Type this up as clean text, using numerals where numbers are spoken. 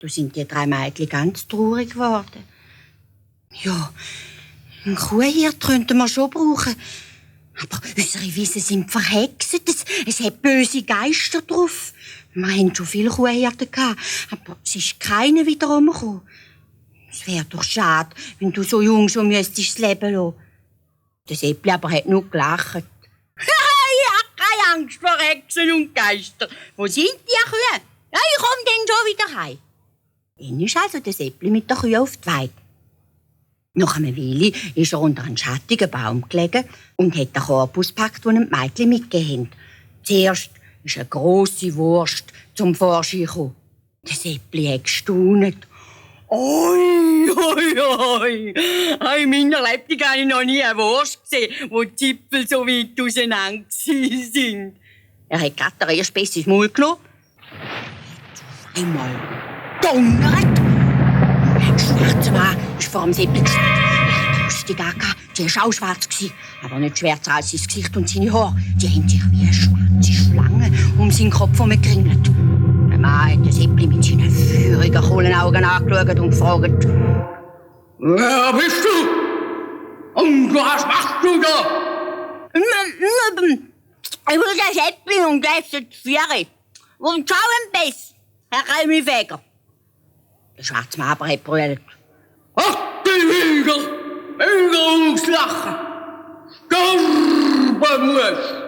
Da sind die 3 Mädchen ganz traurig geworden. Ja, einen Kuhhirt könnten wir schon brauchen. Aber unsere Wiesen sind verhext. Es hat böse Geister drauf. Wir hatten schon viele Kuhhirten gehabt, aber es ist keiner wieder rumgekommen. Es wäre doch schade, wenn du so jung schon müsstest das Leben lassen. Der Seppli aber hat nur gelacht. Ich habe keine Angst vor Hexen und Geister. Wo sind die Kühe? Ja, ich komme dann schon wieder heim. Dann ist also der Seppli mit der Kühe auf die Weide. Nach einer Weile ist er unter einen schattigen Baum gelegen und hat den Korb ausgepackt, den ihm die Mädchen mitgegeben haben. Zuerst ist eine grosse Wurst zum Vorschein gekommen. Der Seppli hat gestaunt. Oi, oi, oi! In meiner Lebtung habe ich noch nie eine Wurst gesehen, wo die Zipfel so weit auseinander sind. Er hat gerade den ersten Biss ins Maul genommen. Einmal donnert. Ein schwarzer Mann ist vor dem Seppli gestanden. Er hat lustig angehört. Sie war auch schwarz, aber nicht schwärzer als sein Gesicht und seine Haare. Die haben sich wie eine schwarze Schlange um seinen Kopf herumgeringelt. Der Mann hat den Seppli mit seinen feurigen Kohlenaugen angeschaut und gefragt: Wer bist du? Und was machst du da? Ich will den Seppli und gleich die Viere. Und schau am besten, Herr Reimifeger. Der schwarze Mann aber hat brüllt: Ach, die Hügel! Hügel auslachen! Sterben musst!